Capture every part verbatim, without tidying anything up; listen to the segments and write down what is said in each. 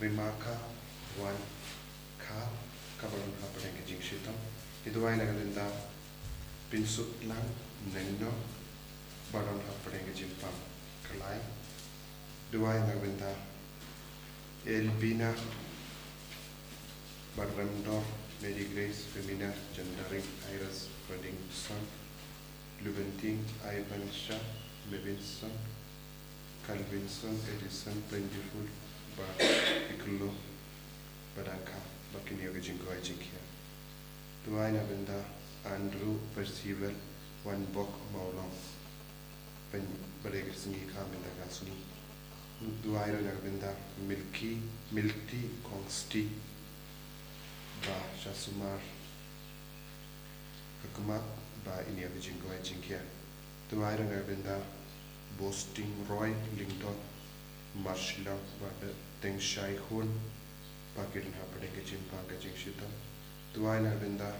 Rimaka Wan Kha, kaba don hapdeng ka jingshitom. Ngi duwai na ka bynta Pynsuklang Nengno, ba don hapdeng ka jingpang Kalai. Duwai na ka bynta Elbina Barremdor, Mary Grace, Femina, Jandaring, Iris, Fredingson, Lubenting, Ivan Shah, Mevinson, Calvinson, Edison, Plentiful, ba iklo, ba dang kha, ba kin ïoh ka jingkoit jingkhiah. Duwai na ka bynta Andrew Percival Wanbok Mawlong, ban ba dei ka sngi kha mynta ka sngi. Duwai ruh na ka bynta Milky, Milty Kongsti, ba sha sumar ka khmat, ba in ïoh ka jingkoit jingkhiah. Duwai ruh na ka bynta Bosting Roy Lyngdoh Marshallong, ba dei teng shai hun, ba ki don hapdeng ka jingpang ka jingshitom. Duwai na ka bynta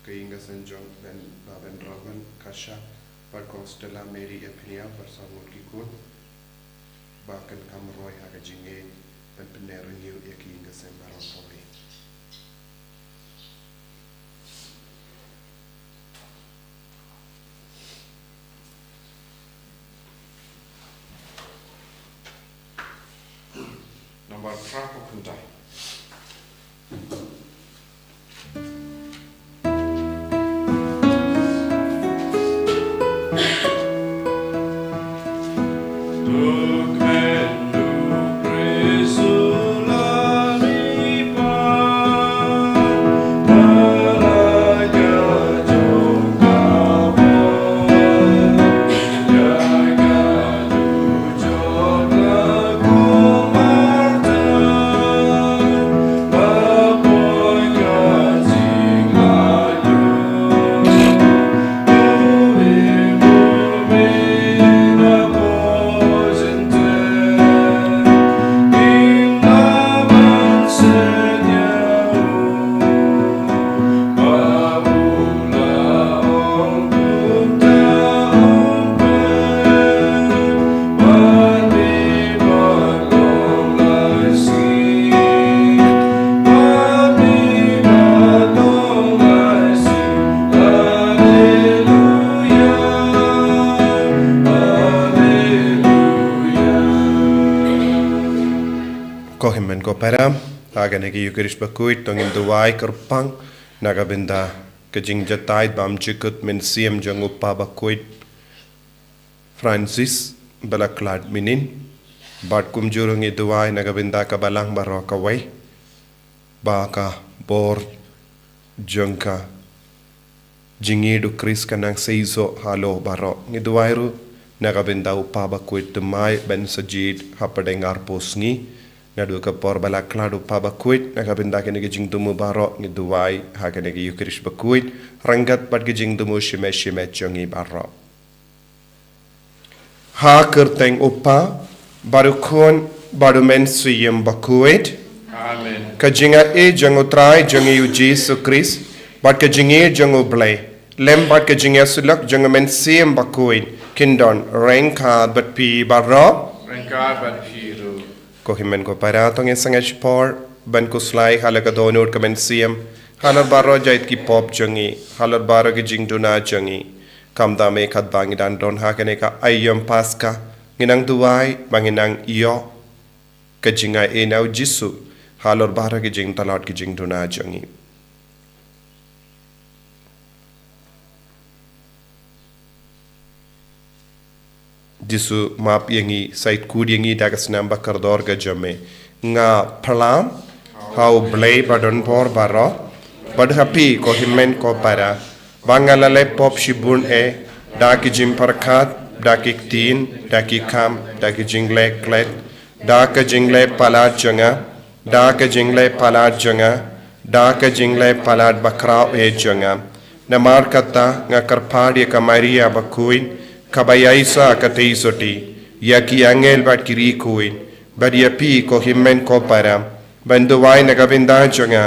ka ïing ka sem jong Ben, ba Ben Ravan Kasha, bad Kong Stella Mary Epinia, bad saw ngut ki khun, ba kan kham roi ha ka jingngeit, ban pyneh renew ïa ki ïing ka sem baroh kawei. Namar phra phew khyndai. Ko hynmen ko para, ha kane ka Eucharist bakhuid to ngin duwai kyrpang na ka bynta ka jingjahthait bymjukut mynsiem jong u Kpa bakhuid Francis ba la khlad mynnin. Bad kumjuh ruh ngi duwai na ka bynta ka balang baroh kawei, ba ka bor jong ka jingïeid u Khrist kan nang seisoh halor baroh. Ngi duwai ruh na ka bynta u Kpa bakhuid thymmai ban sa jied hapdeng arphew sngi. Naduh ka por ba la khlad u Kpa bakhuid, na ka bynta kine ki jingthmu baroh ngi duwai ha kane ka Eucharist bakhuid ryngkat bad ki jingthmu shimet shimet jong ngi baroh. Ha ka kyrteng u Kpa, bad u Khun, bad u Mynsiem Bakhuid. Amen. Ka jingaiei jong u Trai jong ngi u Jisu Khrist, bad ka jingïeid jong u Blei, lem bad ka jingïasyllok jong u Mynsiem Bakhuid, kin don ryngkat bad phi baroh. Ryngkat bad phi ruh. Ko hynmen ko para, to ngin sangeh shipor ban khuslai halor ka dohnud ka mynsiem, halor baroh jait ki pop jong ngi, halor baroh ki jingduna jong ngi. Khamtam eh katba ngi dang don ha kane ka aïom Paska, ngin nang duwai ba ngin nang ïoh ka jingaiei na u Jisu halor baroh ki jingtlot ki jingduna jong ngi. Jisu, map ïa ngi, sa ïeit khuid ïa ngi da ka snam ba kordor ka jong me. Nga phla ha u Blei ba don bor baroh, bad ha phi ko hynmen ko para, ba nga la leh pop shibun eh, da ki jingpyrkhat, da ki ktien, da ki kam, da ki jingleh klet, da ka jingleh palat jong nga, da ka jingleh palat jong nga, da ka jingleh palat bakhraw eh jong nga. Namar kata nga kyrpad ïa ka Maria bakhuid, kaba ïaishah katei sotti, ïa ki angel bad ki riewkhuid, bad ïa phi ko hynmen ko para, ban duwai na ka bynta jong nga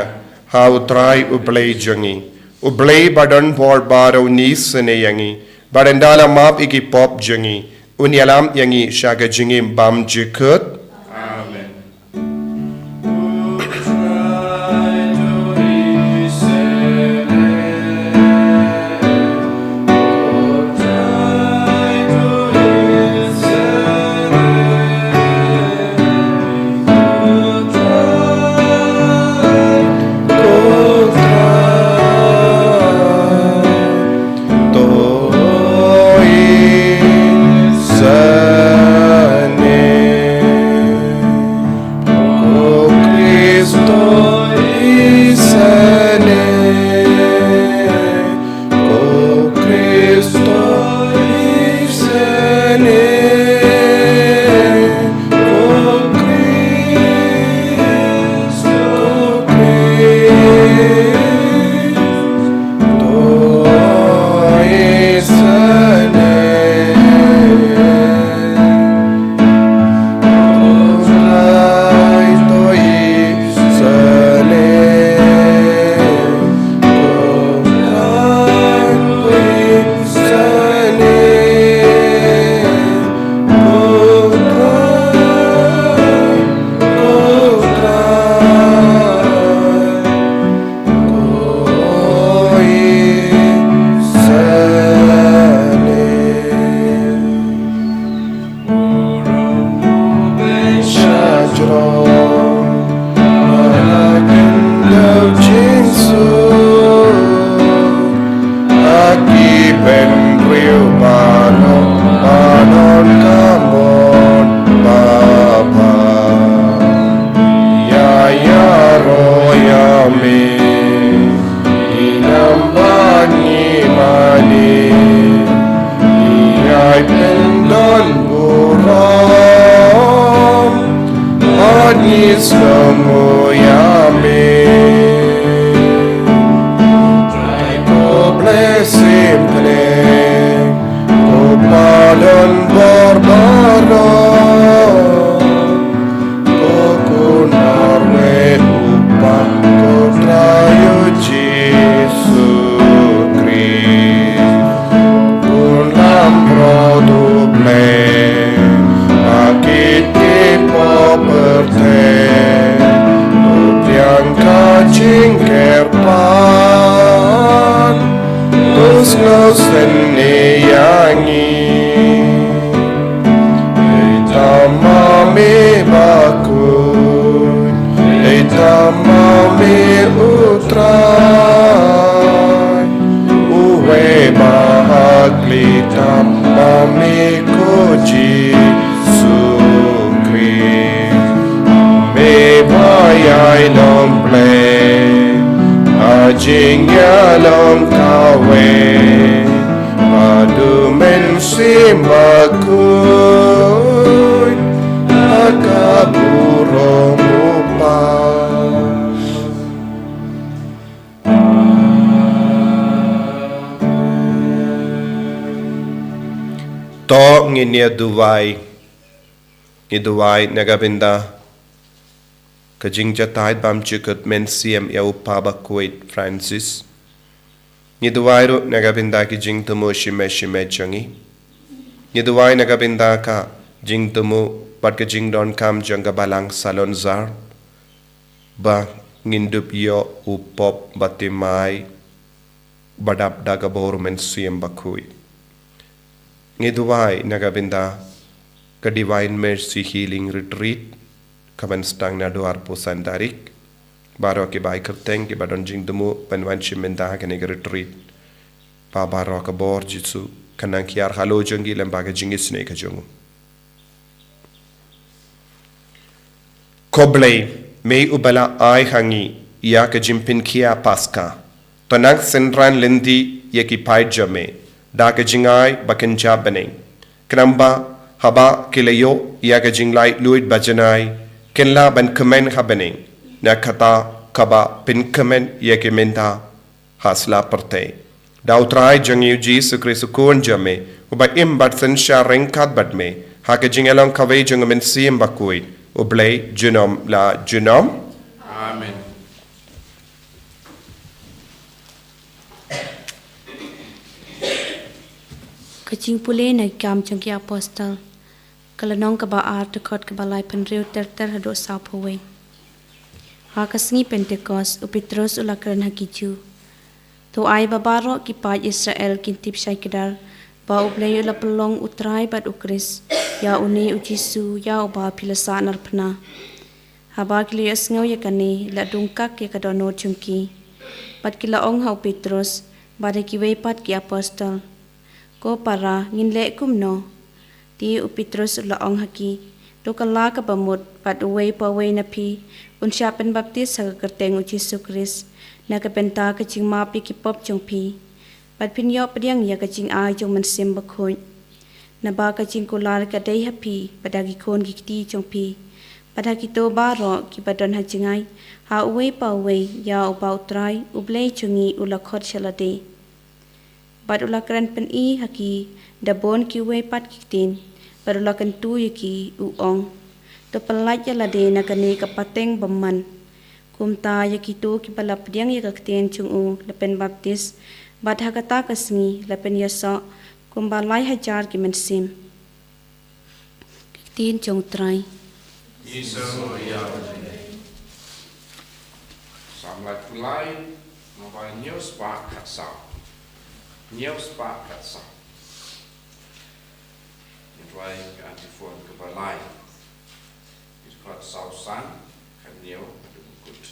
ha u Trai u Blei jong ngi. U Blei ba don bor baroh un isynei ïa ngi, bad ynda la map ïa ki pop jong ngi, un ïalam ïa ngi sha ka jingim bymjukut. Amen. Ïa baroh ba don ka mon babha, ïa ïaroh ïa me. Ïa nang bad ngi mane, ïa pyndonkam burom, bad ngi sngewnguh ïa me. Trai ko Blei symphony, ko ba don bor baroh, ko Khun marwei u Kpa, ko Trai u Jisu Khrist. Bun lamro U Blei, ba ki tip pyrthei, u pdiang ka jingkyrpad, u sngewsynei ïa ngi. Ïa tang ma me bakhuid, ïa tang ma me u Trai, uwei ba ha khlieh, tang ma me ko Jisu Khrist. Me ba ïai long Blei, ha jingïalong kawei, bad U Mynsiem Bakhuid, ha ka burom u Kpa. To ngin ïa duwai. Ngi duwai na ka bynta ka jingjahthait bymjukut mynsiem ïa u Kpa bakhuid Francis. Ngi duwai ruh na ka bynta ki jingthmu shimet shimet jong ngi. Ngi duwai na ka bynta ka jingthmu bad ka jingdonkam jong ka balang Salonzar, ba ngin dup ïoh u pop ba thymmai, ba dap da ka bor u Mynsiem Bakhuid. Ngi duwai na ka bynta ka Divine Mercy Healing Retreat, ka ban sdang naduh arphew san tarik. Baroh ki bai kyrteng ki ba don jingthmu ban wan shim bynta ha kane ka retreat, ba baroh ka bor Jisu kan nang hiar halor jong ki lyngba ka jingisynei ka jong u. Ko Blei, me uba la ai ha ngi ïa ka jingpynkhia Paska, to nang synran lynti ïa ki paid jong me da ka jingai ba kynja bneng, khnang ba haba ki la ïoh ïa ka jinglaitluid bajanai, kin lah ban kmen ha bneng na kata kaba pynkmen ïa ki mynta ha sla pyrthei. Da U Trai jong ngi U Jisu Khrist U Khun jong me, uba im bad synshar ryngkat bad me ha ka jingïalong kawei jong U Mynsiem Bakhuid, U Blei junom la junom. Amen. Ka jingpule na ki Kam jong ki Apostol, ka lynnong kaba ar, dkhot kaba laiphew hynriew ter ter haduh sawphew wei. Ha ka sngi Pentekost, u Petros u la kren ha ki Jiw: To ai ba baroh ki paid Israel kin tip shai kdar ba U Blei u la pynlong U Trai bad U Khrist, ïa une U Jisu ïa uba phi la sahnarphna. Haba ki la ïohsngew ïa kane, la dung kak ïa ka dohnud jong ki, bad ki la ong ha u Petros bad ha kiwei pat ki apostol: Ko para, ngin leh kumno? Te u Petros u la ong ha ki: To kylla kaba mut, bad uwei pa uwei na phi un shah pynbaptis ha ka kyrteng U Jisu Khrist na ka bynta ka jingmap ïa ki pop jong phi, bad phin ïoh pdiang ïa ka jingai jong U Mynsiem Bakhuid. Naba ka jingkular ka dei ha phi, bad ha ki khun ki kti jong phi, bad ha kito baroh kiba don ha jngai, ha uwei pa uwei ïa uba U Trai U Blei jong ngi u la khot sha lade. Bad u la kren pyni ha ki da bun kiwei pat ki ktien, bad u la kyntu ïa ki, u ong: To pyllait ïa lade na kane ka pateng bymman. Kumta ïa kito kiba la pdiang ïa ka ktien jong u la pynbaptis, bad ha kata ka sngi la pynïasoh kumba lai hajar ki mynsiem. Ka ktien jong U Trai. Ngi sngew ïa. Psalm laiphew lai, naba hynñiew spah khatsaw. Hynñiew spah khatsaw. Ngi duwai ka antiphon kaba lai. Ngi duwai saw san, khathynñiew, haduh kut.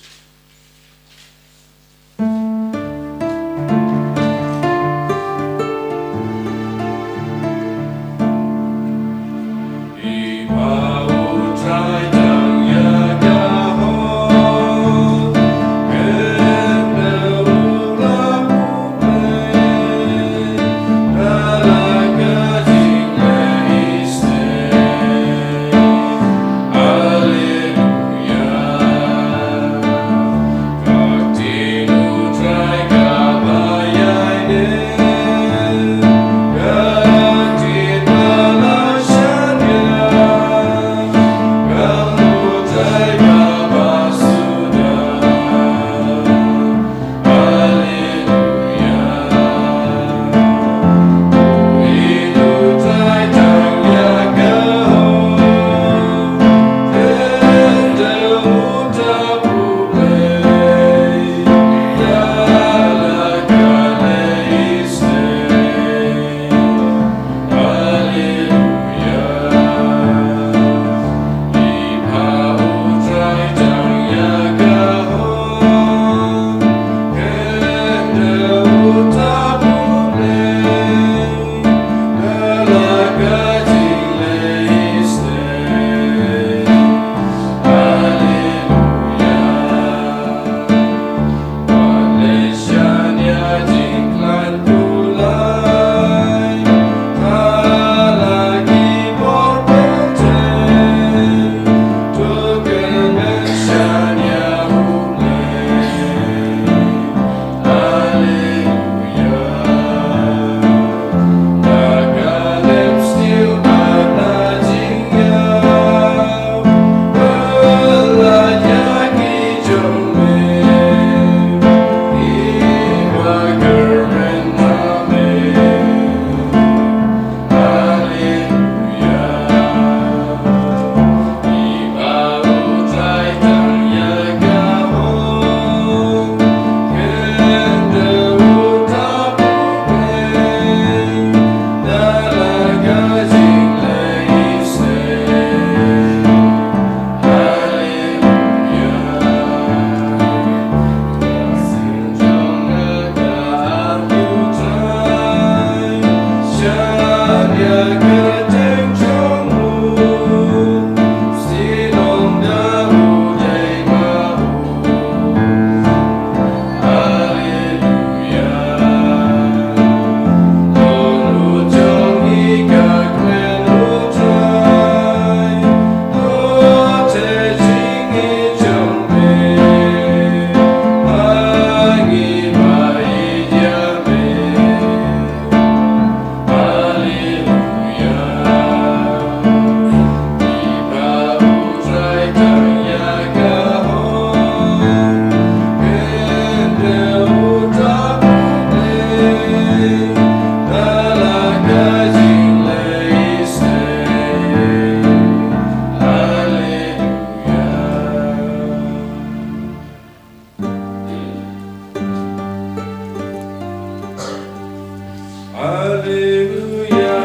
Alleluia,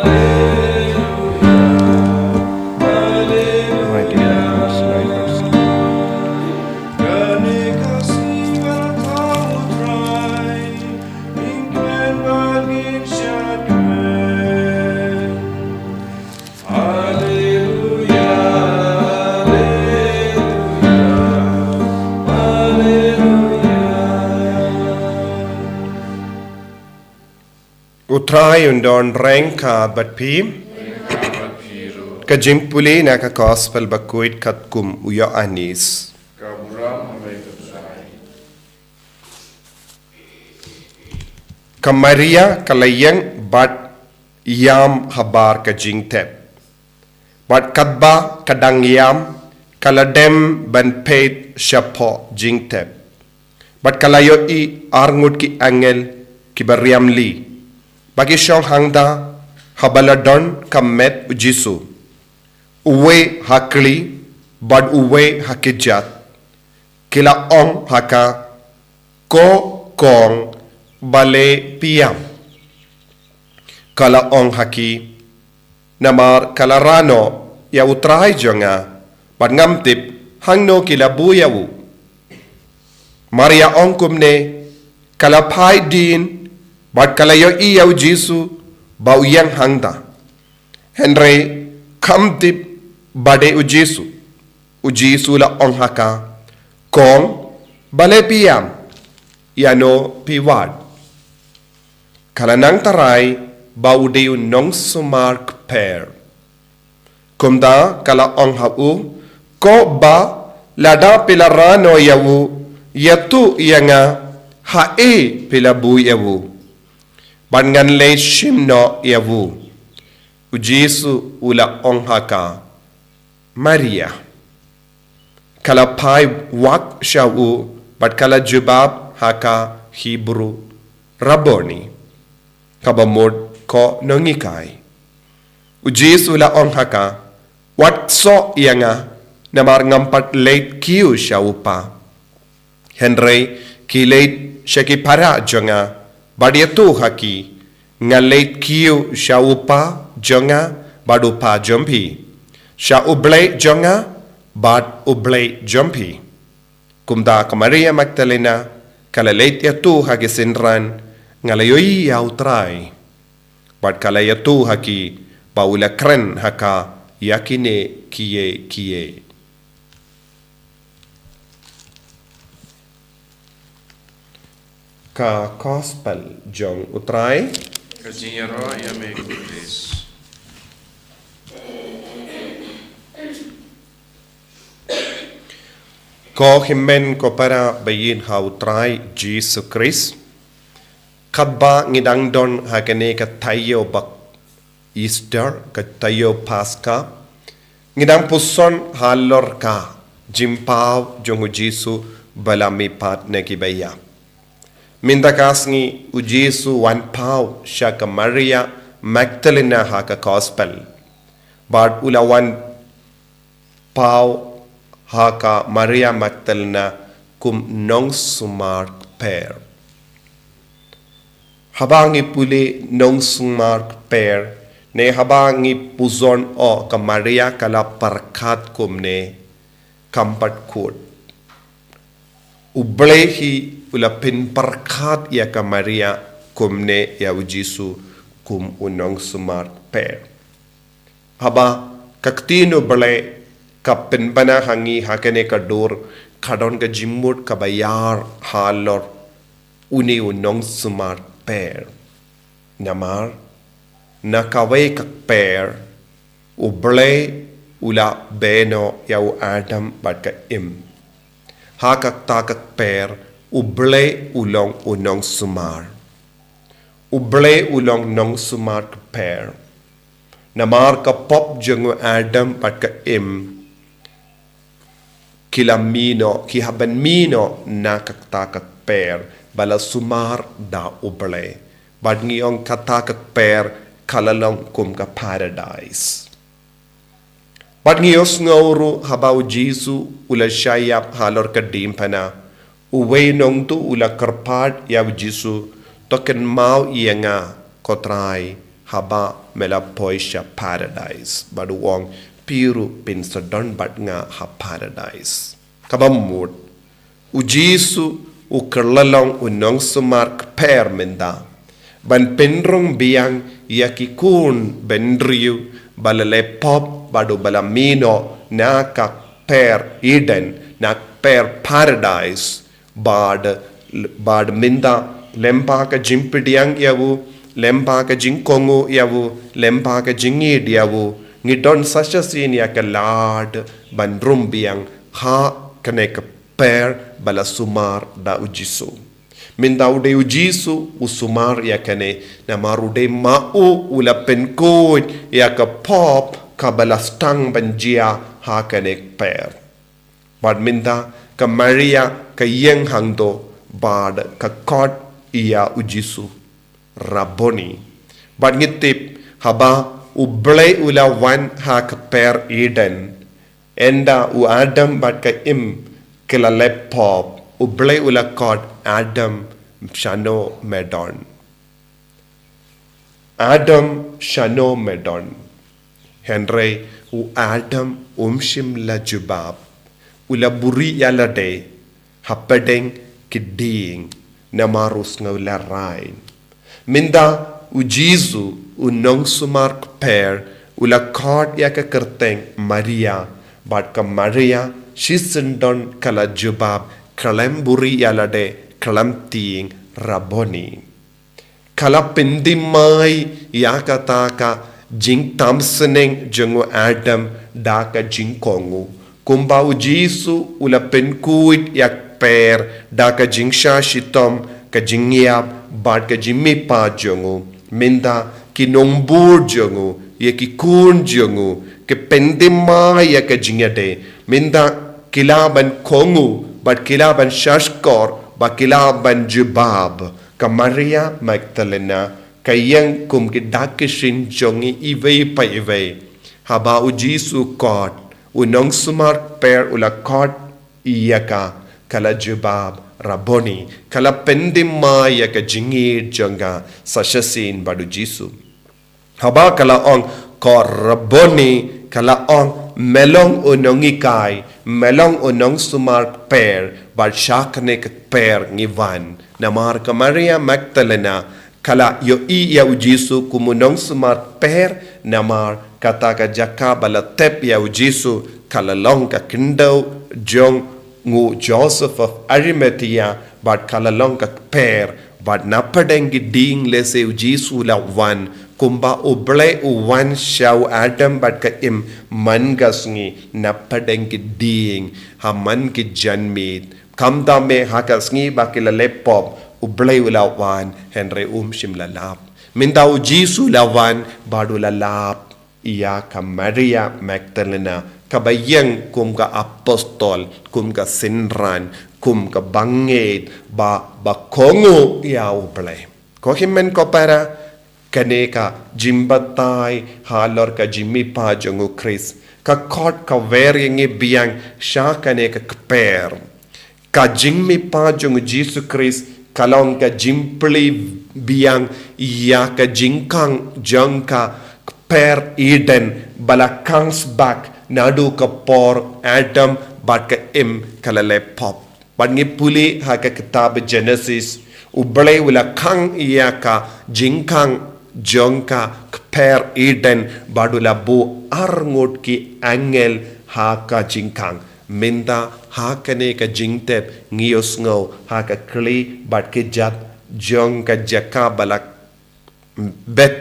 alleluia, alleluia. Mighty God, mighty God. Kane ka sngi ba la thang U Trai, ngin kmen bad ngin shad kmen. Alleluia, alleluia, alleluia. U Trai un don ryngkat bad phi. Ka jingpule na ka Gospel bakhuid katkum u Ïoannis. Ka Maria ka la ïeng bad ïam habar ka jingtep. Bad katba ka dang ïam, ka la dem ban peit shapoh jingtep. Bad ka la ïohi arngut ki angel kiba riam li, ba ki shong hangta haba la don ka met U Jisu, uwei ha kli bad uwei ha kjat. Ki la ong ha ka, "Ko kong, balei phi ïam?" Ka la ong ha ki, "Namar ka la rah noh ïa U Trai jong nga, bad ngam tip hangno ki la buh ïa u." Maria ong kumne, ka la phai dien bad ka la ïohi ïa U Jisu ba u ïeng hangta. Hynrei kam tip ba dei U Jisu. U Jisu la ong ha ka, "Kong, balei phi ïam? Ïano phi wad?" Ka la nang tharai ba u dei u nongsumar kper. Kumta ka la ong ha u, "Ko bah, lada phi la rah noh ïa u, ïathuh ïa nga haei phi la buh ïa u, bad ngan leit shim noh ïa u." U Jisu u la ong ha ka, "Maria." Ka la phai wad sha u bad ka la jubab ha ka Hebru, "Rabboni," kaba mut, "Ko nonghikai." U Jisu la ong ha ka, "Wat soh ïa nga, namar ngam pat leit kiew sha u Pa. Hynrei khie leit sha ki para jong nga bad ïathuh ha ki, nga leit kiew sha u Pa jong nga bad u Pa jong phi, sha U Blei jong nga bad U Blei jong phi." Kumta ka Maria Magdalena ka la leit ïathuh ha ki synran, "Nga la ïohi ïa U Trai." Bad ka la ïathuh ha ki ba u la kren ha ka ïa kine kiei kiei. Ka Gospel jong U Trai. Ka jingïaroh ïa me, ko Khrist. Ko hynmen ko para ba ïeit ha U Trai Jisu Khrist. Katba ngi dang don ha kane ka taïew bak Easter, ka taïew Paska, ngi dang puson halor ka jingpaw jong U Jisu ba la mihpat na ki ba ïap. Mynta ka sngi U Jisu u wan paw sha ka Maria Magdalena ha ka Gospel. Bad u la wan paw ha ka Maria Magdalena kum nongsumar kper. Haba ngi pule nongsumar kper, ne haba ngi puson o ka Maria ka la pyrkhat kumne, kam pat kut. U Blei hi u la pynpyrkhat ïa ka Maria kumne, ïa U Jisu kum u nongsumar kper. Haba ka ktien U Blei ka pynbna ha ngi ha kane ka dur, ka don ka jingmut kaba ïar halor une u nongsumar kper. Namar na kawei ka kper, U Blei u la beh noh ïa u Adam bad ka Im. Ha kata ka kper, U Blei u long u nongsumar. U Blei u long nongsumar kper. Namar ka pop jong u Adam bad ka Im, ki la mih noh, ki hap ban mih noh na kata ka kper ba la sumar da U Blei. Bad ngi ong kata ka kper ka la long kum ka paradise. Bad ngi ïohsngew ruh haba U Jisu u la shah ïap halor ka diengphna, uwei u nongtuh u la kyrpad ïa U Jisu, To kynmaw ïa nga, ko Trai, haba me la poi sha paradais. Bad u ong, phi ruh phin sa don bad nga ha paradais. Kaba mut, u Jisu u kylla long u nongsumar kper mynta ban pynrung biang ïa ki khun bynriew ba la leh pop bad uba la mih noh na ka kper Eden, na kper paradais. Bad, bad mynta, lyngba ka jingpdiang ïa u, lyngba ka jingkohnguh ïa u, lyngba ka jingïeid ïa u, ngi don sa shisien ïa ka lad ban rung biang ha kane ka kper ba la sumar da u Jisu. Mynta u dei u Jisu u sumar ïa kane, namar u dei ma u u la pynkhuid ïa ka pop kaba la sdang ban jia ha kane ka kper. Bad mynta ka Maria ka ïeng hangto bad ka khot ïa u Jisu, Rabboni. Bad ngi tip, haba U Blei u la wan ha ka kper Eden, ynda u Adam bad ka Im ki la leh pop, U Blei u la khot, Adam, shano me don? Adam, shano me don? Hynrei u Adam um shym la jubab. U la buhrieh ïa lade hapdeng ki dieng, namar u sngew lehrain. Mynta u Jisu, u nongsumar kper, u la khot ïa ka kyrteng Maria, bad ka Maria shisyndon ka la jubab khlem buhrieh ïa lade, khlem tieng, Rabboni. Ka la pynthymmai ïa kata ka jingtam sneng jong u Adam da ka jingkohnguh. Kumba u Jisu u la pynkhuid ïa ka kper da ka jingshah shitom, ka jingïap, bad ka jingmihpat jong u. Mynta ki nongbud jong u, ïa ki khun jong u, ki pynthymmai ïa ka jingïadei. Mynta ki lah ban kohnguh, bad ki lah ban shahshkor, bad ki lah ban jubab. Ka Maria Magdalena ka ïeng kum ki dak ki shin jong ngi iwei pa iwei. Haba u Jisu u khot, u nongsumar kper u la khot ïa ka, ka la jubab, Rabboni, ka la pynthymmai ïa ka jingïeid jong ka sa shisien bad u Jisu. Haba ka la ong, ko Rabboni, ka la ong, me long u nonghikai, me long u nongsumar kper, bad sha kane ka kper ngi wan. Namar ka Maria Magdalena ka la ïohi ïa u Jisu kum u nongsumar kper, namar kata ka jaka ba la tep ïa u Jisu ka la long ka khyndew jong u Joseph of Arimathea, bad ka la long ka kper, bad napdeng ki dieng lehse u Jisu u la wan, kumba U Blei u wan sha u Adam bad ka Im man ka sngi, napdeng ki dieng, ha man ki janmiet. Khamtam eh ha ka sngi ba ki la leh pop, U Blei u la wan, hynrei um shym la lap. Mynta u Jisu u la wan, bad u la lap ïa ka Maria Magdalena, kaba ïeng kum ka apostol, kum ka synran, kum ka bangeit, ba, ba kohnguh ïa U Blei. Ko hynmen ko para, kane ka jingbatai halor ka jingmihpat jong u Khrist ka khot ka wer ïa ngi biang sha kane ka kper. Ka jingmihpat jong u Jisu Khrist ka long ka jingplie biang ïa ka jingkhang jong ka kper Eden ba la khang sbak naduh ka por Adam bad ka Im ka la leh pop. Bad ngi pule ha ka kitab Genesis, U Blei u la khang ïa ka jingkhang jong ka kper Eden, bad u la buh arngut ki angel ha ka jingkhang. Mynta ha kane ka jingtep ngi ïohsngew ha ka khlieh bad ki jat jong ka jaka ba la bet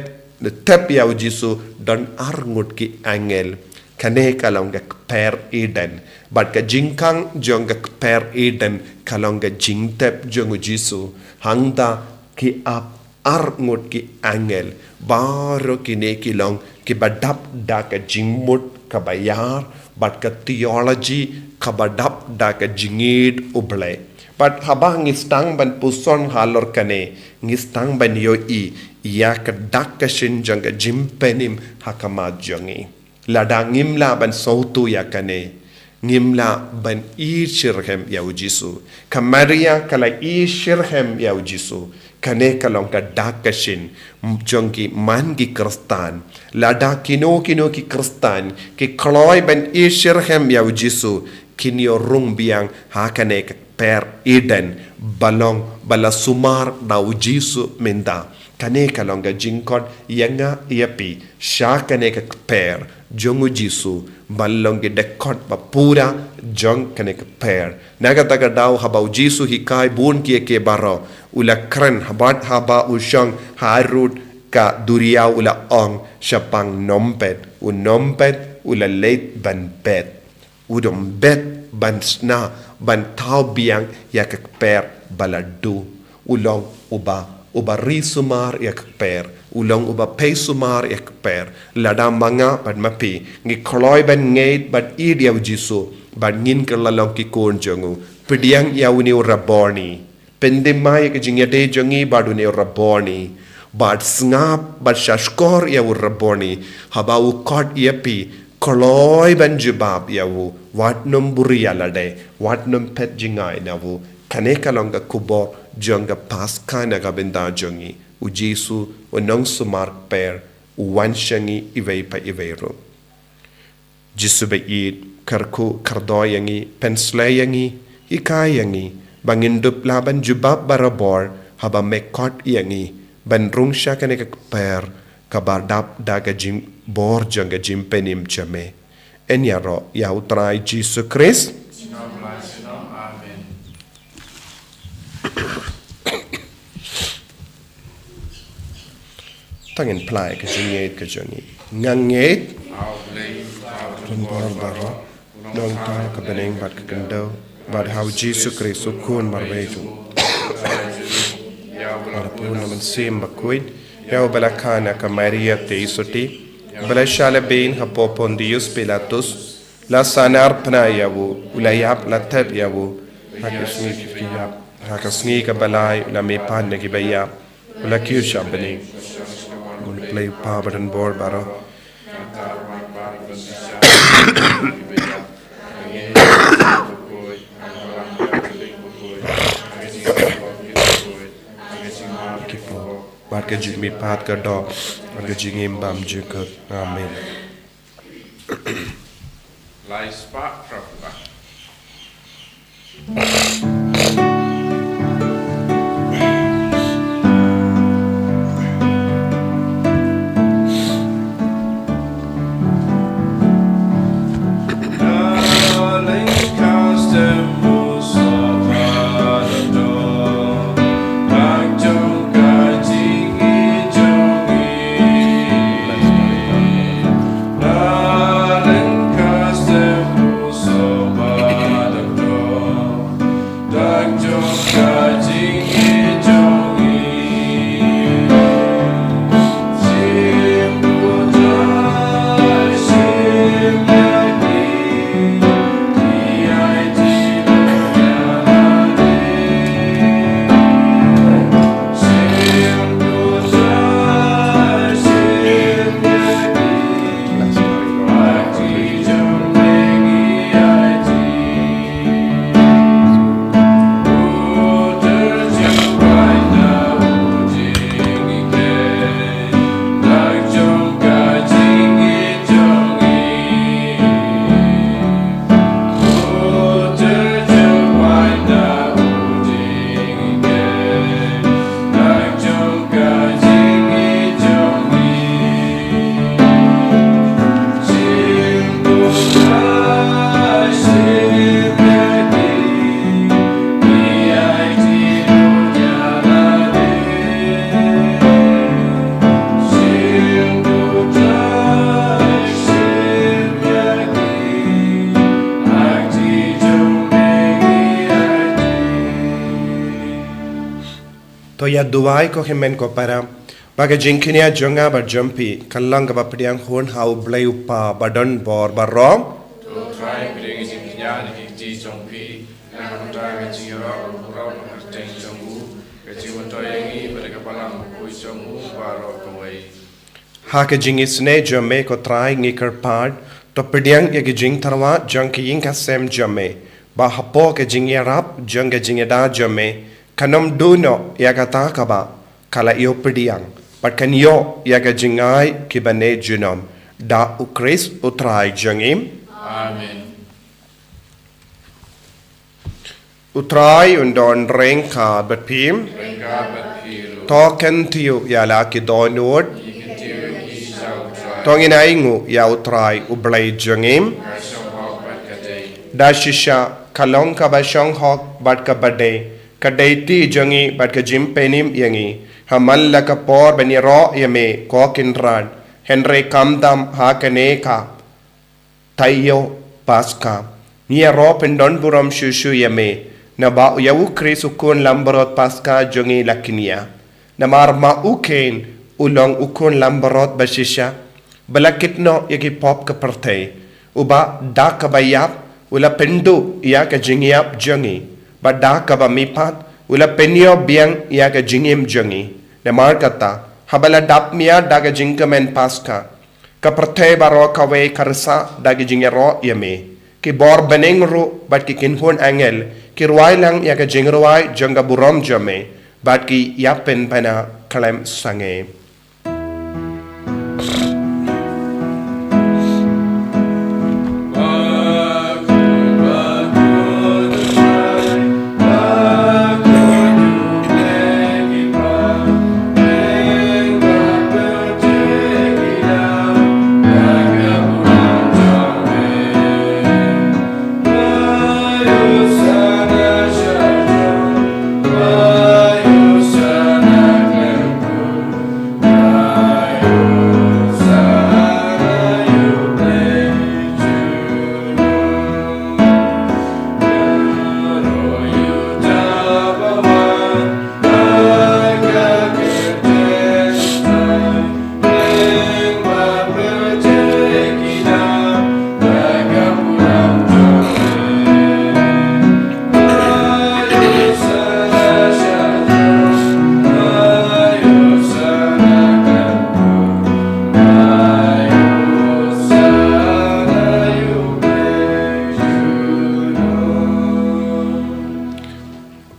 tep ïa u Jisu don arngut ki angel. Kane ka long ka kper Eden. Bad ka jingkhang jong ka kper Eden ka long ka jingtep jong u Jisu. Hangta ki ap arngut ki angel. Baroh kine ki long kiba dap da ka jingmut kaba ïar, bad ka theology kaba dap da ka jingïeit U Blei. Bad haba ngi sdang ban puson halor kane, ngi sdang ban ïohi ïa ka dak ka shin jong ka jingpynim ha khmat jong ngi. Lada ngim lah ban sngewthuh ïa kane, ngim lah ban ïeit shitrhem ïa u Jisu. Ka Maria ka la ïeit shitrhem ïa u Jisu. Kane ka long ka dak ka shin jong ki man ki Khristan. Lada kino kino ki Khristan ki kloi ban ïasyrhem ïa u Jisu, kin ïoh rung biang ha kane ka kper Eden ba long ba la sumar da u Jisu mynta. Kane ka long ka jingkhot ïa nga ïa phi sha kane ka kper jong u Jisu, ban long ki dkhot ba pura jong kane ka kper. Na kata ka daw haba u Jisu u hikai bun kiei kiei baroh, u la kren, haba, haba u shong harud ka duriaw u la ong shaphang nompet, u nompet u la leit ban bet. U dang bet ban shna, ban thaw biang ïa ka kper ba la duh. U long uba, uba ri sumar ïa ka kper. U long uba pei sumar ïa ka kper. Lada ma nga bad ma phi ngi kloi ban ngeit bad ïeit ïa u Jisu, bad ngin kylla long ki khun jong u, pdiang ïa une u Rabboni. Pynthymmai ïa ka jingïadei jong ngi bad une u Rabboni. Bad sngap bad shahshkor ïa u Rabboni haba u khot ïa phi, kloi ban jubab ïa u. Wat nym buhrieh ïa lade, wat nym phet jngai na u. Kane ka long ka khubor jong ka Paskha na ka bynta jong ngi. U Jisu, u nongsumar kper, u wan sha ngi iwei pa iwei ruh. Jisu ba ïeit, kyrkhu kyrdoh ïa ngi, pynsleh ïa ngi, hikai ïa ngi ba ngin dup lah ban jubab barabor haba me khot ïa ngi ban rung sha kane ka kper kaba dap da ka jingbor jong ka jingpynim jong me. Yn ïaroh ïa u Trai Jisu Khrist. Amen. Tang ngin plie ka jingngeit ka jong ngi. Nga ngeit ha u Blei, ha u Trai bor baroh, u nongthaw ka bneng bad ka khyndew, bad ha u Jisu Khrist u Khun marwei jong u, ba la pun na u Mynsiem Bakhuid, ïa uba la kha na ka Maria Theisotti, ba la shah lehbeiñ hapoh Pontius Pilatus, la sahnarphna ïa u, u la ïap, la thep ïa u, ha ka sngi ki ïap, ha ka sngi kaba lai u la mihpat na kiba ïap, u la kiew sha bneng. Bad u Blei u Kpa badonbor baroh. Bad ka jingmihpat ka doh, bad ka jingim bymjukut. Amen. Lai spah phra phew. To ïa duwai ko hynmen ko para, ba ka jingkñia jong nga bad jong phi kan long kaba pdiang hun ha u Blei u Kpa badonbor baroh. To Trai, pdiang ka jingkñia na ki kti jong phi, na ka bynta ka jingïaroh bad burom ha ka kyrteng jong u, ka jingmyntoi ïa ngi bad ka balang bakhuid jong u baroh kawei. Ha ka jingisynei jong me ko Trai ngi kyrpad, to pdiang ïa ka jingtyrwa jong ka ïing ka sem jong me, ba hapoh ka jingïarap jong ka jingïada jong me, kan ym duh noh ïa kata kaba ka la ïoh pdiang, bad kan ïoh ïa ka jingai ki bane junom. Da U Khrist U Trai jong ngi. Amen. U Trai un don ryngkat bad phi. Ryngkat bad phi ruh. To kyntiew ïa la ki dohnud. Ngi kyntiew ïa ki sha U Trai. To ngin ainguh ïa U Trai U Blei jong ngi. Ka shong hok bad ka dei. Da shisha, ka long kaba shong hok bad kaba dei, ka dei ti jong ngi bad ka jingpynim ïa ngi, ha man la ka por ban ïaroh ïa me, ko Kynrad, hynrei khamtam ha kane ka taïew Paska. Ngi ïaroh pyndon burom shuh shuh ïa me, naba ïa U Khrist U Khun Langbrot Paska jong ngi la kñia. Namar ma u khun u long U Khun Langbrot ba shisha, ba la kit noh ïa ki pop ka pyrthei. Uba da kaba ïap u la pynduh ïa ka jingïap jong ngi, bad da kaba mihpat u la pynïoh biang ïa ka jingim jong ngi. Namar kata, haba la dap miat da ka jingkmen Paska, ka pyrthei baroh kawei ka rsa da ka jingïaroh ïa me. Ki bor bneng ruh bad ki kynhun angel ki rwai lang ïa ka jingrwai jong ka burom jong me, bad ki ïapynbna khlem sangeh.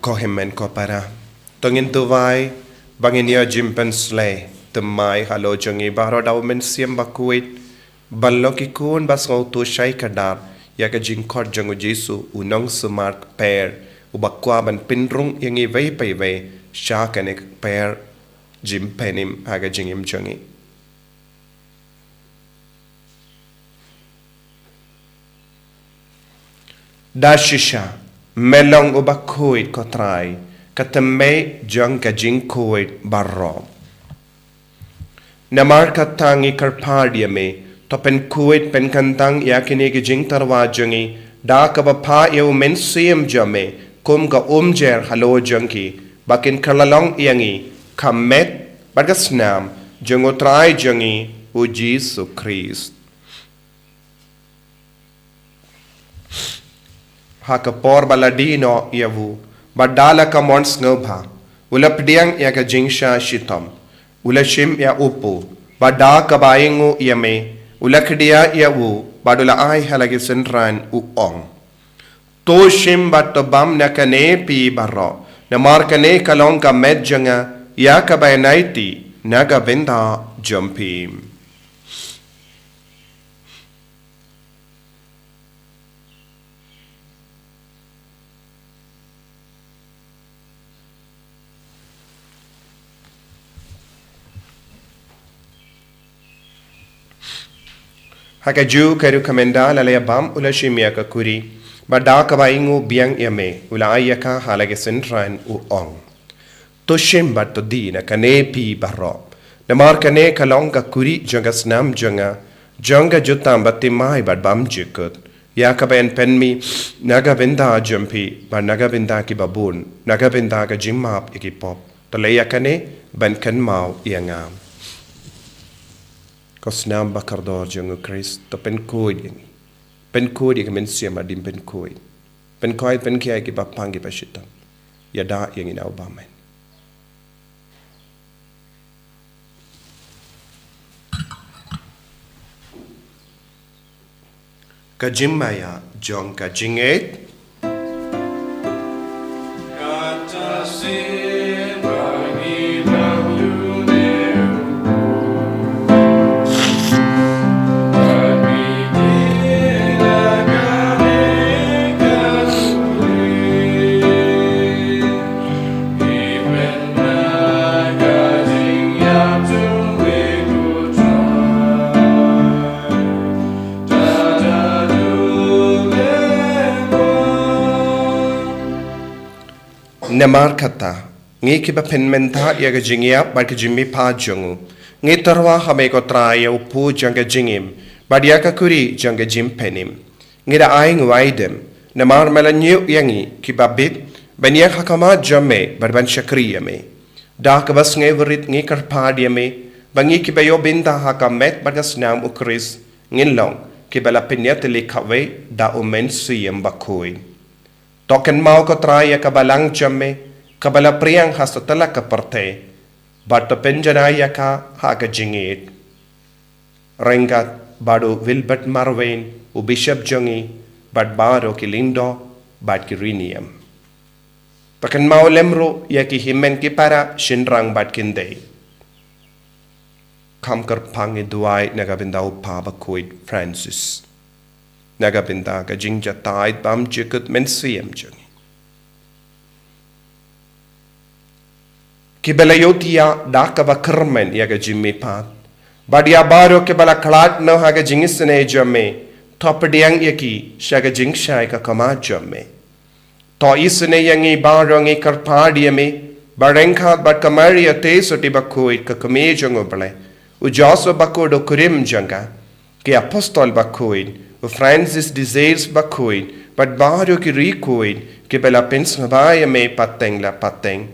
Ko hynmen ko para, to ngin duwai ba ngin ïoh jingpynshlei thymmai halor jong ngi baroh da U Mynsiem Bakhuid, ban long ki khun ba sngewthuh shai kdar ïa ka jingkhot jong U Jisu, U Nongsumar Kper, uba kwah ban pynrung ïa ngi iwei pa iwei sha kane ka kper jingpynim ha ka jingim jong ngi. Da shisha, me long uba khuid, ko Trai, ka thymmei jong ka jingkhuid baroh. Namar kata ngi kyrpad ïa me, to pynkhuid pynkyntang ïa kine ki jingtyrwa jong ngi da kaba phah ïa U Mynsiem jong me kum ka umjer halor jong ki, ba kin kylla long ïa ngi ka met bad ka snam jong U Trai jong ngi U Jisu Khrist. Ha ka por ba la die noh ïa u, bad da la ka mon sngewbha, u la pdiang ïa ka jingshah shitom, u la shim ïa u pud, bad da kaba ainguh ïa me, u la khdia ïa u, bad u la ai ha la ki synran, u ong: To shim bad to bam na kane phi baroh, namar kane ka long ka met jong nga, ïa kaba yn aiti na ka bynta jong phi. Ha kajuh ka ruh ka mynta la ïa bam, u la shim ïa ka kuri, bad da kaba ainguh biang ïa me, u la ai ïa ka ha la ki synran, u ong: To shim bad to die na kane phi baroh, namar kane ka long ka kuri jong ka snam jong nga, jong ka jutang bathymmai bad bymjukut, ïa kaba yn pynmih na ka bynta jong phi bad na ka bynta kiba bun, na ka bynta ka jingmap ïa ki pop. To leh ïa kane ban kynmaw ïa nga. Ko snam ba kordor jong U Khrist, to pynkhuid ïa ngi. Pynkhuid ïa ka mynsiem hadien pynkhuid. Pynkhuid pynkhia ïa kiba pang kiba shitom. Ïada ïa ngi na u bymman. Ka jingmaïa jong ka jingngeit. Kata sien ba ngi dang Namar kata, ngi kiba pynmynta ïa ka jingïap bad ka jingmihpat jong u, ngi tyrwa ha me ko Trai ïa u pud jong ka jingim bad ïa ka kuri jong ka jingpynim. Ngi da ai nguaidem namar me la ñiew ïa ngi kiba bit ban ïeng ha khmat jong me bad ban shakri ïa me. Da kaba sngewrit ngi kyrpad ïa me ba ngi kiba ïoh bynta ha ka met bad ka snam u Khrist ngin long kiba la pynïatylli kawei da u Mynsiem Bakhuid. To kynmaw ko Trai ïa ka balang jong me kaba la phriang ha satlak ka pyrthei, bad to pynjanai ïa ka ha ka jingïeit ryngkat bad u Wilbert Marwein, u Bishop jong ngi, bad baroh ki lyngdoh bad ki riewniam. To kynmaw lem ruh ïa ki hynmen ki para shynrang bad kynthei. Kham kyrpang ngi duwai na ka bynta u Papa Bakhuid Francis, na ka bynta ka jingjatai bymjukut mynsiem jong ngi, kiba la ïohthiah da kaba kyrmen ïa ka jingmihpat, bad ïa baroh kiba la khlad noh ha ka jingisynei jong me, to pdiang ïa ki sha ka jingshai ka khmat jong me. To isynei ïa ngi baroh, ngi kyrpad ïa me ba ryngkat bad ka Maria te sotti bakhuid ka Kmie jong U Blei, u Joseph Bakhuid u kurim jong ka, ki Apostol Bakhuid, u Francis de Sales Bakhuid, bad baroh ki riewkhuid kiba la pynsngewbha ïa me pateng la pateng,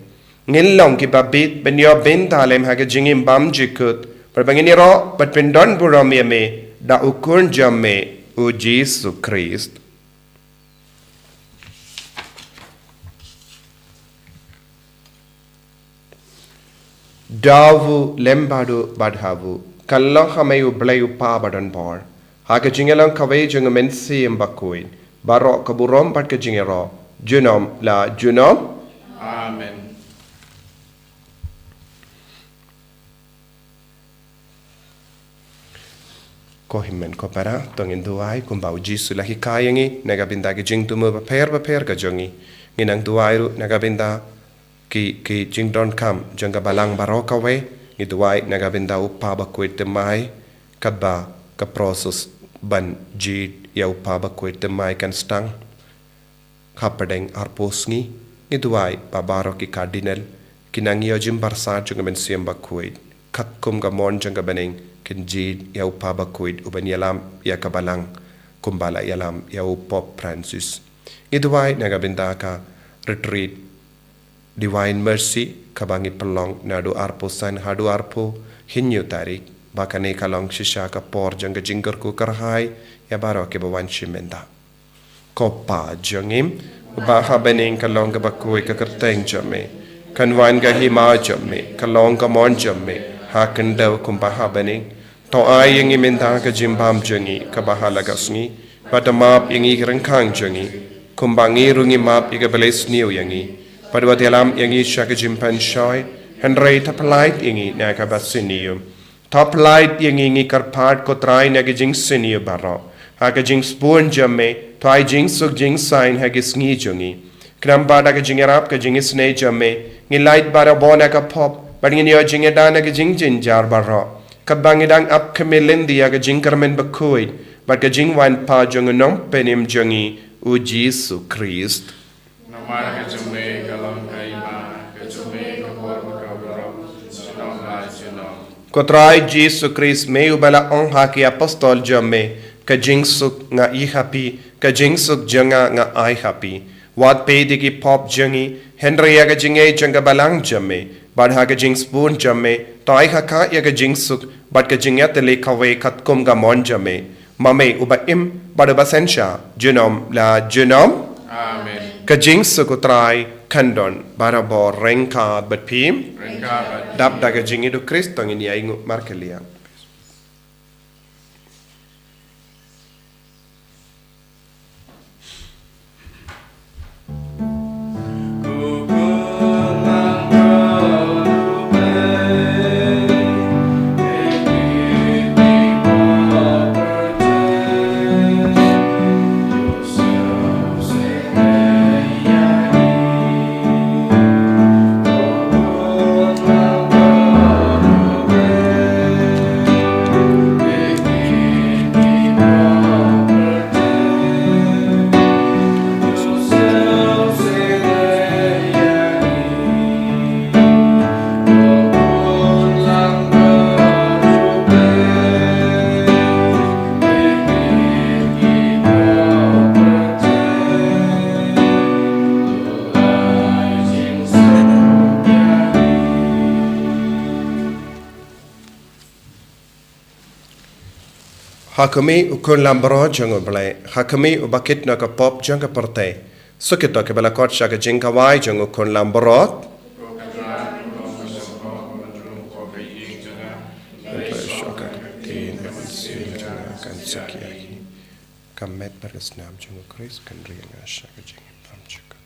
ngin long kiba bit ban ïoh bynta lem ha ka jingim bymjukut, bad ba ngin ïaroh bad pyndonburom ïa me da u Khun jong me, u Jisu Khrist. Da u lem bad u bad ha u, kan long ha me U Blei U Kpa badonbor, ha ka jingïalang kawei jong U Mynsiem Bakhuid, baroh ka burom bad ka jingïaroh junom la junom. Amen. Ko hynmen ko para, to ngin duwai kumba u Jisu u la hikai ïa ngi na ka bynta ki jingthmu bapher bapher ka jong ngi. Ngin nang duwai ruh na ka bynta ki, ki jingdonkam jong ka balang baroh kawei. Ngi duwai na ka bynta u Kpa Bakhuid Thymmai, katba ka process ban jied ïa u Kpa Bakhuid Thymmai kan sdang. Hapdeng arphew sngi, ngi duwai ba baroh ki Cardinal kin nang ïoh jingbarsat jong U Mynsiem Bakhuid, katkum ka mon jong ka bneng kin jied ïa u Kpa Bakhuid uban ïalam ïa ka balang, kumba la ïalam ïa u Pope Francis. Ngi duwai na ka bynta ka retreat Divine Mercy, kaba ngi pynlong naduh arphew san haduh arphew hynñiew tarik, ba kane ka long shisha ka por jong ka jingkyrkhu kyrhai ïa baroh kiba wan shim bynta. Ko Pa jong ngi, uba ha bneng, ka long kaba khuid ka kyrteng jong me. Kan wan ka hima jong me, ka long ka mon jong me, ha khyndew kumba ha bneng. To ai ïa ngi mynta ka jingbam jong ngi kaba ha la ka sngi, bad to map ïa ngi ki ryngkang jong ngi, kumba ngi ruh ngi map ïa kiba leh sniew ïa ngi. Bad wat ïalam ïa ngi sha ka jingpynshoi, hynrei to pyllait ïa ngi na kaba sniew. To pyllait ïa ngi, ngi kyrpad ko Trai, na ka jingsniew baroh. Ha ka jingsbun jong me, to ai jingsuk jingsaiñ ha ki sngi jong ngi. Khnang ba da ka jingïarap ka jingisynei jong me, ngin lait barabor na ka pop, bad ngin ïoh jingïada na ka jingjynjar baroh. Katba ngi dang ap khmih lynti ïa ka jingkyrmen bakhuid bad ka jingwan pat jong U Nongpynim jong ngi, U Jisu Khrist. Namar ka jong me ka long ka hima, ka jong me ka bor bad ka burom, junom la junom. Ko Trai Jisu Khrist, me uba la ong ha ki apostol jong me, ka jingsuk nga ai ha phi, ka jingsuk jong nga nga ai ha phi. Wat peit ïa ki pop jong ngi, hynrei ïa ka jingngeit jong ka balang jong me, bad ha ka jingsbun jong me, to ai ha ka ïa ka jingsuk bad ka jingïatylli kawei katkum ka mon jong me. Ma me uba im bad uba synshar junom la junom. Amen. Ka jingsuk U Trai kan don barabor ryngkat bad phi. Ryngkat bad phi. Dap da ka jingïeit U Khrist to ngin ïa ïnguh markylliang. Ha khmih u khun lambrot jong U Blei, ha khmih uba kit noh ka pop jong ka pyrthei. Suk ito kiba la kot sha ka jingkawai jong u khun lambrot. Ka met bad ka snam jong U Khrist kan ri ïa nga sha ka jingim tam jukut.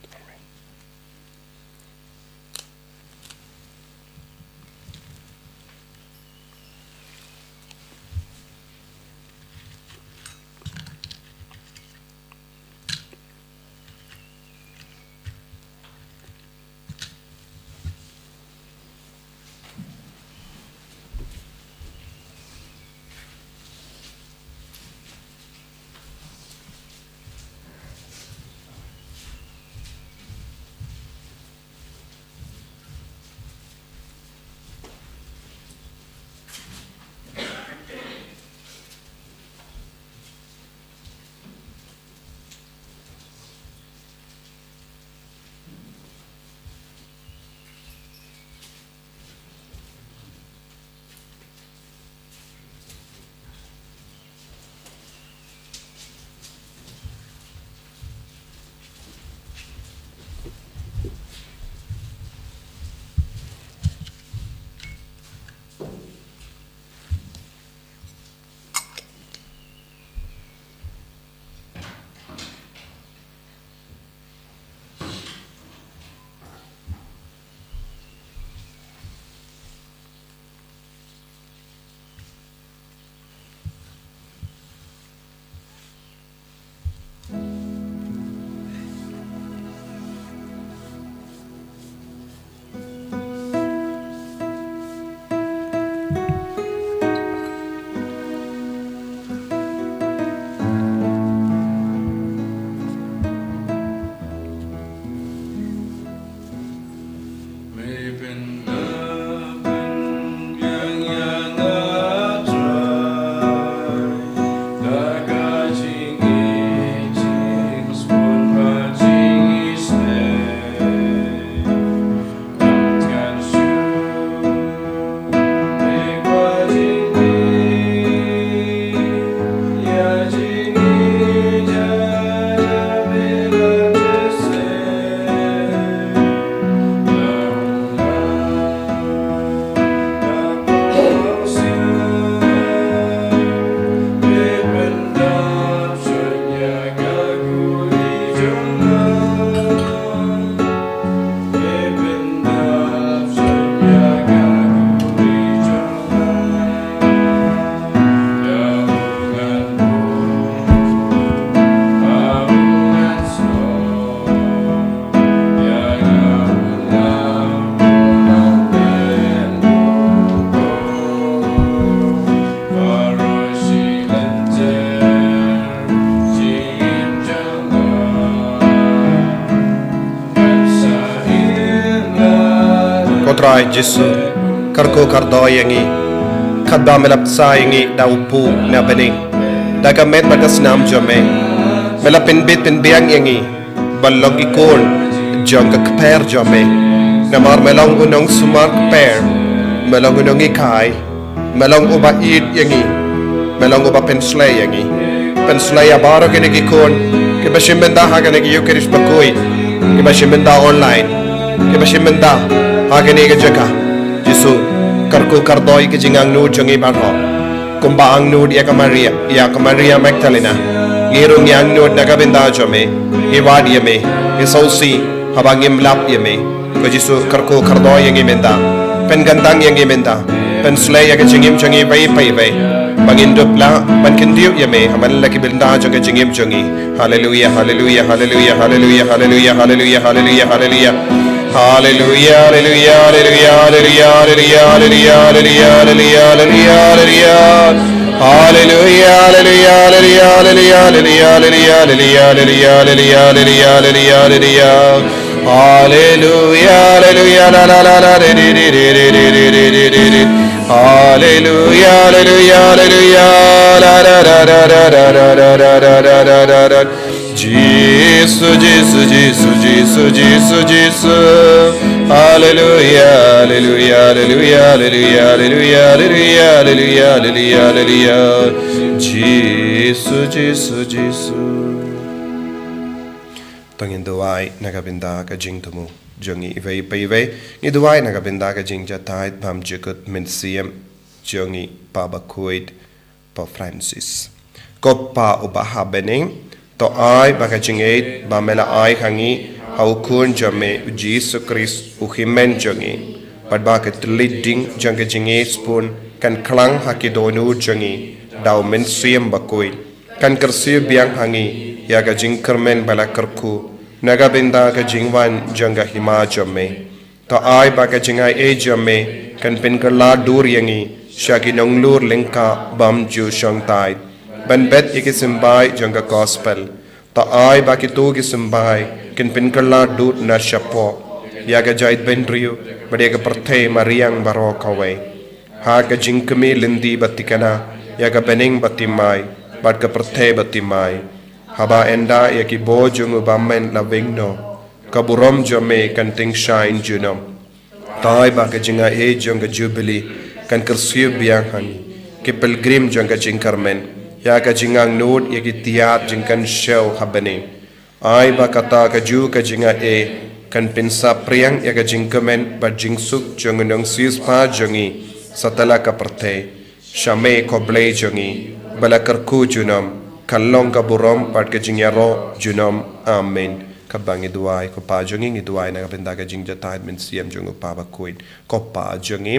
Amen. Ko Trai Jisu, kyrkhu kyrdoh ïa ngi. Katba me la bsa ïa ngi da u Pu na bneng, da ka met bad ka snam jong me, me la pynbit pynbiang ïa ngi ban long ki khun jong ka kper jong me. Namar me long u nongsumar kper, me long u nonghikai, me long uba ïeit ïa ngi, me long uba pynslei ïa ngi. Pynslei ïa baroh kine ki khun kiba shim bynta ha kane ka Eukharist bakhuid, kiba shim bynta online, kiba shim bynta ha kane ka jaka. Jisu, kyrkhu kyrdoh ïa ka jingangnud jong ngi baroh. Kumba angnud ïa ka Maria, ïa ka Maria Magdalena, ngi ruh ngi angnud na ka bynta jong me. Ngi wad ïa me, ngi sngewsih haba ngim lap ïa me. Ko Jisu, kyrkhu kyrdoh ïa ngi mynta. Pynkyntang ïa ngi mynta. Pynslei ïa ka jingim jong ngi iwei pa iwei, ba ngin dup lah ban kyntiew ïa me ha man la ki bynta jong ka jingim jong ngi. Haleluia, haleluia, haleluia, haleluia, haleluia, haleluia, haleluia, haleluia. Haleluia, haleluia, haleluia, haleluia, haleluia, haleluia, haleluia, haleluia, haleluia. Haleluia, haleluia, haleluia, haleluia, haleluia, haleluia, haleluia, haleluia, haleluia. Haleluia, haleluia, la, la, la, la, di, di, di, di, di, di, di, di, di, di, di. Haleluia, haleluia, haleluia, la, la, la, la, la. Jisu, Jisu, Jisu, Jisu, Jisu, Jisu. Haleluia, haleluia, haleluia, haleluia, haleluia, haleluia, haleluia, haleluia, haleluia. Jisu, Jisu, Jisu. To ngin duwai na ka bynta ka jingthmu jong ngi iwei pa iwei. Ngi duwai na ka bynta ka jingjahthait bymjukut Mynsiem jong ngi Pa Bakhuid, Pope Francis. Ko Pa uba ha bneng, to ai ba ka jingngeit ba me la ai ha ngi ha u Khun jong me u Jisu Khrist u Hynmen jong ngi, bad ba ka thylliej ding jong ka jingngeit sbun kan khlang ha ki dohnud jong ngi da u Mynsiem Bakhuid, kan kyrsiew biang ha ngi ïa ka jingkyrmen ba la kyrkhu na ka bynta ka jingwan jong ka Hima jong me. To ai ba ka jingai ei jong me kan pynkylla dur ïa ngi sha ki nonglur lyngkha bym ju shong thait, ban bet ïa ki symbai jong ka Gospel. To ai ba kito ki symbai kin pynkylla dur na shapoh ïa ka jaitbynriew bad ïa ka pyrthei mariang baroh kawei, ha ka jingkmie lynti ba thikna ïa ka bneng ba thymmai bad ka pyrthei ba thymmai. Haba ynda ïa ki bor jong u Bymman la weng noh, ka burom jong me kan tyngshaiñ junom. To ai ba ka jingai ei jong ka Jubili kan kyrsiew biang ha ngi, ki pilgrim jong ka jingkyrmen, ïa ka jingangnud ïa ki tiar jingkynshew ha bneng. Ai ba kata kajuh ka jingai ei kan pynsaphriang ïa ka jingkmen bad jingsuk jong u nongsiewspah jong ngi satlak ka pyrthei. Sha me ko Blei jong ngi, ba la kyrkhu junom, kan long ka burom bad ka jingïaroh junom. Amen. Katba ngi duwai, ko Pa jong ngi, ngi duwai na ka bynta ka jingjahthait mynsiem jong u Pa Bakhuid. Ko Pa jong ngi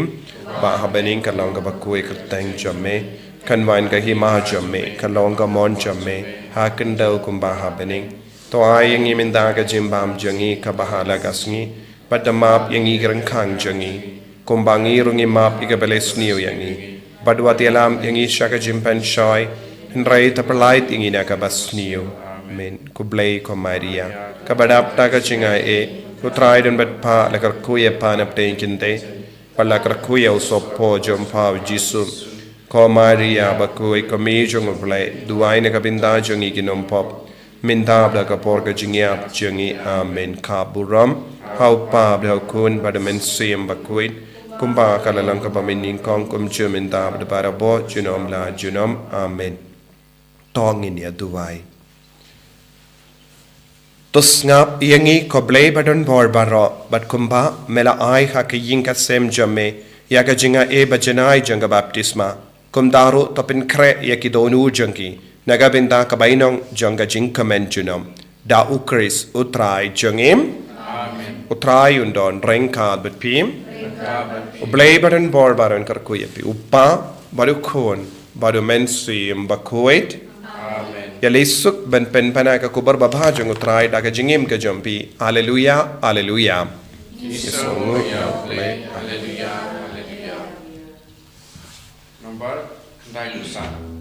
ba ha bneng, kan long kaba khuid ka kyrteng jong me, kan wan ka hima jong me, kan long ka mon jong me ha khyndew kumba ha bneng. To ai ïa ngi mynta ka jingbam jong ngi kaba ha la ka sngi, bad da map ïa ngi ki ryngkhang jong ngi, kumba ngi ruh ngi map ïa kiba la sniew ïa ngi. Bad wat ïalam ïa ngi sha ka jingpynshoi, hynrei to pyllait ïa ngi na kaba sniew. Amen. Khublei ko Maria, kaba dap da ka jingai ei, u Trai u don bad pha, la kyrkhu ïa pha na pdeng ki kynthei, bad la kyrkhu ïa u sohpop jong pha u Jisu. Ko Maria bakhuid, ko Mei jong u Blei, duwai na ka bynta jong ngi ki nongpop, mynta bad ha ka por ka jingïap jong ngi. Amen. Ka burom ha u Pa bad ha u Khun bad ha u Mynsiem Bakhuid, kumba ka la long kaba mynnyngkong, kumjuh mynta bad barabor, junom la junom. Amen. To ngin ïa duwai. To sngap ïa ngi ko Blei ba don bor baroh, bad kumba me la ai ha ka ïing ka sem jong me ïa ka jingai ei ba janai jong ka baptisma, kumta ruh to pynkhreh ïa ki dohnud jong ki na ka bynta ka bainong jong ka jingkmen junom. Da u Khrist u Trai jong ngi. Amen. U Trai un don ryngkat bad phi. Ryngkat bad phi. U Blei ba don bor baroh un kyrkhu ïa phi, u Pa bad u Khun bad u Mynsiem Bakhuid. Amen. Ïa leit suk ban pynpaw ïa ka khubor babha jong u Trai da ka jingim ka jong phi. Alleluia, alleluia. Ki sngewnguh ïa u Blei. Alleluia, alleluia. Number khyndai phew san.